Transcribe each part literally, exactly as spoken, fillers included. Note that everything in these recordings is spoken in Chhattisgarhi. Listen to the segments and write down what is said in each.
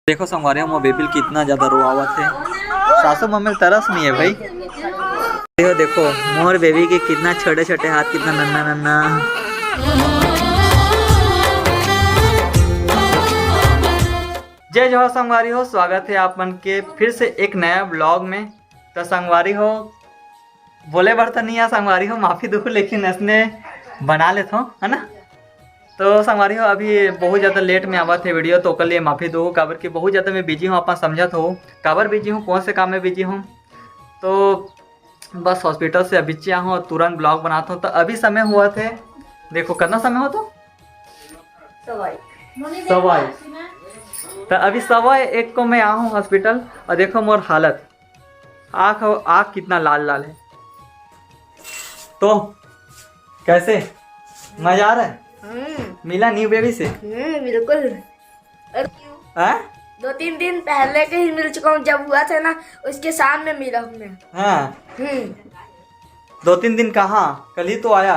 देखो संगवारी हो, मोर बेबी ल कितना ज्यादा रोआवत हे। सासू मम्मी ल तरस नइ हे भाई। देखो, देखो, मोर बेबी के कितना छोटे-छोटे हाथ, कितना नन्ना-नन्ना। जय जोहार संगवारी हो, स्वागत हे आप मन के फिर से एक नया vlog में। त संगवारी हो, बोले बर त नइ आ संगवारी हो, माफी दुहू, लेकिन असने बना लेथों, है ना? तो संगवारी हो, अभी बहुत ज्यादा late में आवत हे video, तो ओकर लिए माफी दुहू, काबर कि बहुत ज्यादा मैं busy हूँ, आप समझत हो काबर busy हूँ, कौन से काम में busy हूँ। तो बस hospital से अभी आए हूँ, तुरंत vlog बनात हूँ। तो अभी समय होवत हे, देखो कितना समय होवत हे, सवा एक। सवा एक। तो अभी सवा एक को मैं आए हूँ hospital, और देखो मोर हालत, आँख, आँख कितना लाल लाल हे। तो कैसे, मजा आ रहा है? हम्म। मिला new baby से? हम्म, बिल्कुल। और हाँ? दो तीन दिन पहले के ही मिल चुका हूँ, जब हुआ था ना, उसके सामने मिला हूँ मैं। हाँ। हम्म। दो तीन दिन कहाँ, कल ही तो आया,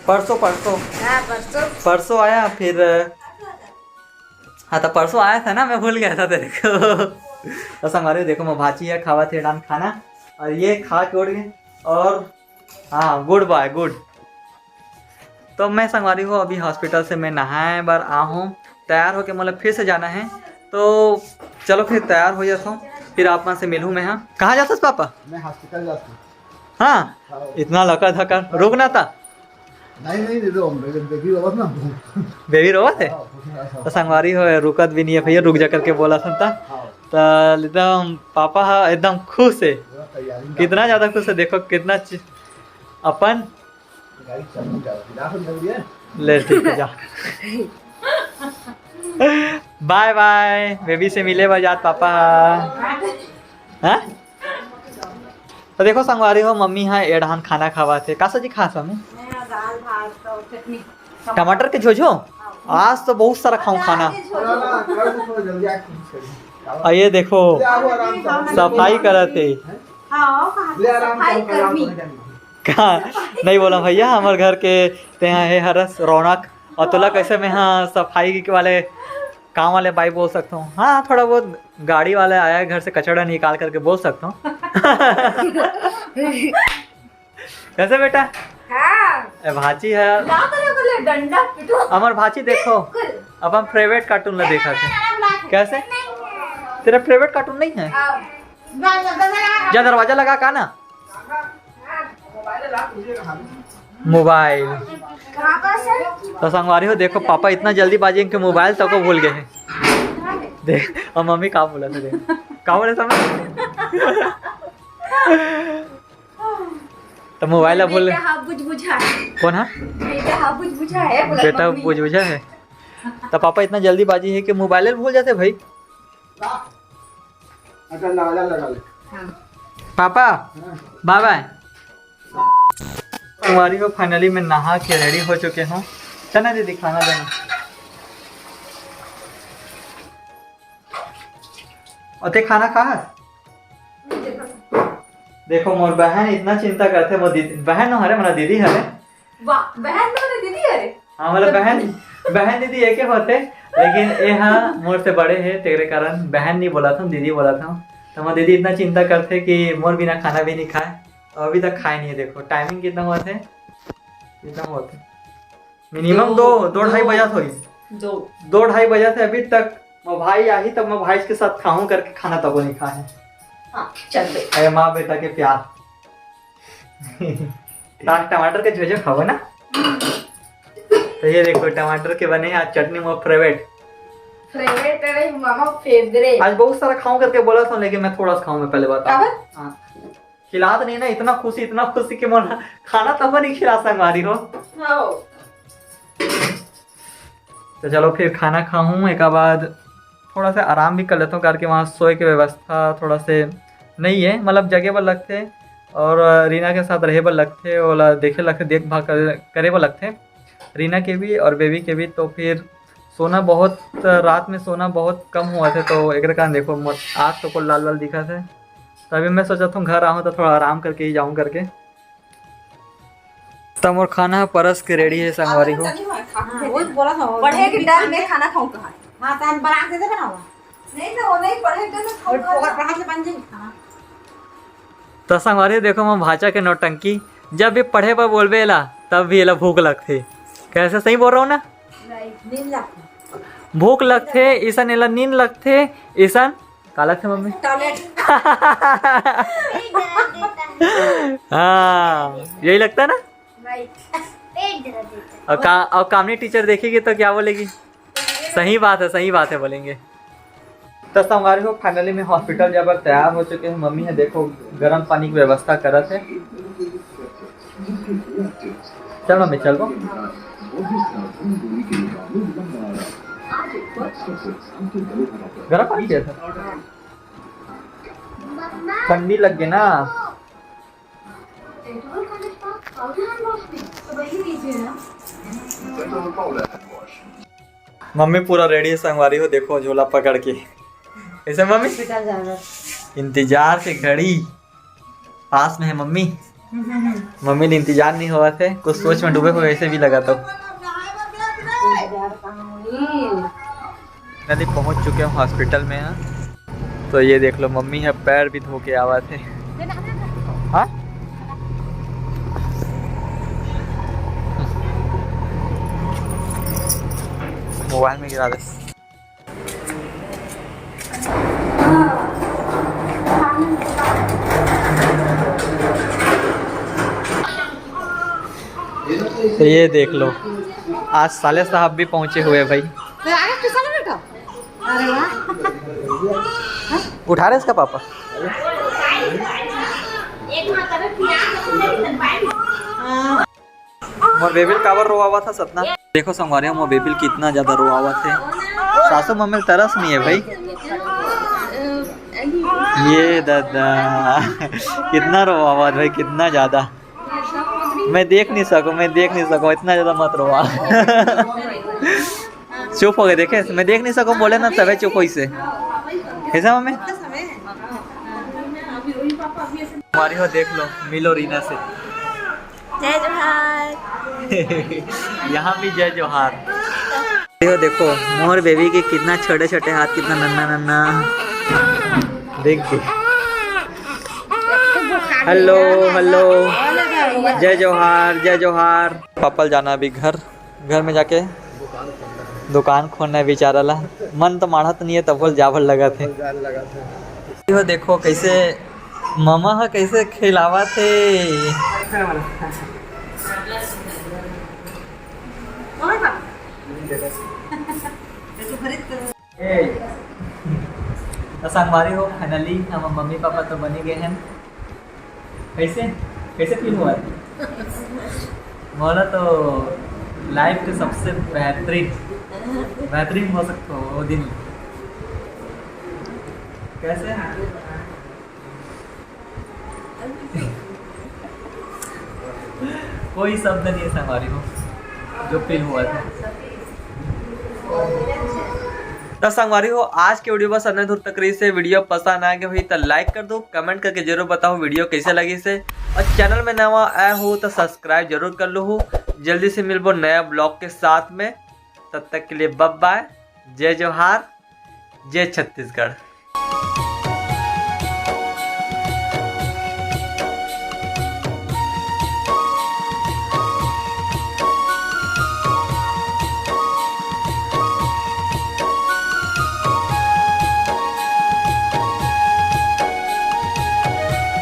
परसों, परसों। हाँ, परसों। परसों आया फिर। हाँ, तो परसों आया था ना, मैं भूल गया था तेरे को। तो संगवारी हो, देखो, मोर भांची हे, खावत हे डान खाना, और ये खा के उठ गए। और हाँ, good boy, good। तो मैं संगवारी हो, अभी hospital से मैं नहाए बर आ हूँ, तैयार होके मोला फिर से जाना है। तो चलो फिर तैयार हो जाता हूँ, फिर आप मन से मिलूँ मैं। हाँ, कहाँ जाथस पापा? मैं hospital जाता हूँ। हाँ, हाँ। इतना लकर धकर, रुक ना ता। नहीं, नहीं, नहीं, रो, बेबी, बेबी रोवत ना। बेबी रोवत हे? हाँ, कुछ ना, हाँ। तो संगवारी हो, रुकत भी नहीं है भैया, रुक जा करके बोला था। हाँ। तो एकदम पापा हा एकदम खुश है। पूरा तैयारी में। कितना ज्यादा खुश है, देखो कितना चि-, अपन गाड़ी चालू कर, जा, जा, जा। ले ठीक है, जा। बाय बाय, बेबी से मिले बर जात पापा। हाँ? तो देखो संगवारी हो, मम्मी हा एडहान खाना खावत हे। का सब्जी खास मम्मी? मैं दाल, भात और चटनी। टमाटर के झोझो? आज तो बहुत सारा खाऊं खाना। के झोझो। थोड़ा ना, थोड़ा सा, थोड़ा जल्दी आके कुछ करिए। और ये देखो, ले आओ आराम से। सफाई करत हे। हाँ, आओ, कहाँ ले से आराम से, सफाई आराम से, कर्मी? आराम से। का? नहीं बोला भैया, हमर घर के तेहा हे हरस रौनक। और तोला कैसे मैं, हाँ, सफाई वाले काम वाले बाई बोल सकता हूँ। हाँ, थोड़ा बहुत गाड़ी वाला आया है घर से कचड़ा निकाल करके बोल सकता हूँ। कैसे बेटा? हाँ। ए, भांची है। का करे बोले, डंडा पिटो। हमर भांची देखो, बिल्कुल। अपन favourite cartoon ला देखा थे। कैसे? तेरा favourite cartoon नहीं है? हाँ। जा दरवाजा लगा का ना। मोबाइल। तो संगवारी हो, देखो पापा इतना जल्दीबाजी के मोबाइल तको भूल गए हैं। देख, और मम्मी का बोला था, देख का बोले समझ। तो मोबाइल ला भूल। बेटा हा बुझबुझा है। कौन हा? बेटा हा बुझबुझा है, बोला बेटा मम्मी। बुझबुझा है। तो पापा इतना जल्दीबाजी है कि मोबाइल भूल जाते भाई। अच्छा, लाला लगा ले। हाँ। पापा, हाँ। बाय बाय। संगवारी हो, finally मैं नहा के ready हो चुके हूँ। चल ना दीदी, खाना देना। और ते खाना खा? देखो, मोर बहन इतना चिंता करथे, मोर दीदी, बहन नो हरे, मोर दीदी हरे। वाह, बहन नो हरे, दीदी हरे। हाँ, मतलब बहन, बहन दीदी एके होथे, लेकिन ए हा मोर से बड़े हे, तेरे कारण बहन नहीं बोला था, दीदी बोला था। तो मोर दीदी इतना चिंता करथे कि मोर बिना खाना भी नहीं खाए, और अभी तक खाए नहीं है। देखो, timing कितना हुआ थे, कितना हुआ थे, minimum दो, दो, दो ढाई बजा थोड़ी। दो। दो ढाई बजा थे अभी तक। मोर भाई आही तब मोर भाई के साथ खाऊं करके खाना तबो नहीं खाए। हाँ, चल बे। अरे माँ बेटा के प्यार। टा-, टमाटर के झोझो खाबो ना। तो ये देखो, टमाटर के बने हैं आज चटनी, मोर favourite। Favourite, अरे मामा favourite। आज बहुत सारा खाऊं करके बोला था, लेकिन मैं थोड़ा सा खाऊं, मैं पहले बता। काबर? हाँ। खिलात नहीं ना, इतना खुशी, इतना खुशी कि मोला खाना तब नहीं खिला संगवारी हो। हाँ। तो चलो फिर खाना खाऊं, एक बाद थोड़ा सा आराम भी कर लेता हूँ, करके वहाँ सोए के व्यवस्था थोड़ा से नहीं है, मतलब जगे बर लगथे और रीना के साथ रहे बर लगथे, ओला देखे लगथे, देखभाल करे, करे बर लगथे। रीना के भी और बेबी के भी, तो फिर सोना बहुत, रात में सोना बहुत कम हुआ थे, तो एक कारण देखो मोर आँख तो को लाल लाल दिखा थे। तो अभी मैं सोचा था घर आहूँ तो थोड़ा आराम करके ही जाऊँ करके। त मोर खाना ह परस के ready हे संगवारी हो। हाँ, वही बोला था, वो पढ़े के डर में खाना खाऊं कहाँ? हाँ, तो हम बना के दे बनावा। नहीं ना, वो नहीं पढ़े थे तो और खाऊंगा। पकड़, पकड़ से बन जाएंगे। हाँ। तो संगवारी देखो, मैं भांचा के नौटंकी, जब भी पढ़े बर बोलबे एला, तब भी एला भूख लगथे। कैसे, सही बोल रहा हूँ ना? नींद लगथे। भूख लगथे, इसन एला नींद लगथे, इसन का लगथे मम्मी? टॉयलेट। हाँ, यही लगता है ना? पेट दर्द देता है। और का-, और कामनी टीचर देखेगी तो क्या बोलेगी? सही बात है, सही बात है बोलेंगे। तो संगवारी हो, finally मैं hospital जाए बर तैयार हो चुके हैं। मम्मी है देखो, गरम पानी की व्यवस्था करत है। चल मम्मी, चल वो। गरम पानी पिया था, ठंडी लग गई ना। मम्मी पूरा रेडी है संगवारी हो, देखो झोला पकड़ के। ऐसे मम्मी हॉस्पिटल जाना। इंतजार के घड़ी पास में है मम्मी। मम्मी ने इंतजार नहीं हुआ थे, कुछ सोच में डूबे हुए ऐसे भी लगा तो। नदी पहुंच चुके हैं हॉस्पिटल में। हाँ, तो ये देख लो, मम्मी है पैर भी धो के आवा थे। हाँ, मोबाइल में गिरा दे। तो ये देख लो, आज साले साहब भी पहुंचे हुए हैं भाई। तो आगे किसान बेटा? अरे वाह। उठा रहे इसका पापा। मोर बेबी ल काबर रोवावत हस अतना? देखो संगवारी हो, मोर बेबी ल कितना ज्यादा रोवावत हे। सासू मम्मी ल तरस नहीं है भाई। ये दादा, कितना रोवावत भाई, कितना ज्यादा। मैं देख नहीं सकूं, मैं देख नहीं सकूं, इतना ज्यादा मत रोवा। चुप हो गए, देखे, मैं देख नहीं सकूं बोले ना, तबे चुप होइसे। कैसा मम्मी? हमारी हो, देख लो, मिलो रीना से। जय जोहार। यहाँ भी जय जोहार। देखो, देखो, मोर बेबी के कितना छोटे छोटे हाथ, कितना नन्ना नन्ना। देख के। Hello, hello. जय जोहार, जय जोहार। पापा ल जाना अभी घर, घर में जाके दुकान खोलना है बेचारा ला। मन तो माढ़त नहीं है, तब बोल जावल लगा थे। यो देखो कैसे ममा ह कैसे खिलावत हे। तो संगवारी हो, finally हम मम्मी पापा तो बने गए हैं। कैसे, कैसे फील हुआ? मोला तो लाइफ के सबसे बेहतरीन, बेहतरीन हो सकता हो वो दिन। कैसे? कोई शब्द नहीं है संगवारी हो, जो फील हुआ था। तो संगवारी हो, आज के वीडियो बस अतने दूर तक रही से। वीडियो पसंद आ गए हुई तो लाइक कर दो, कमेंट करके जरूर बताओ वीडियो कैसे लगी से, और चैनल में नवा आया हो तो सब्सक्राइब जरूर कर लो हो। जल्दी से मिलबो नया ब्लॉग के साथ में, तब तक के लिए बाय बाय, जय जोहार, जय छत्तीसगढ़।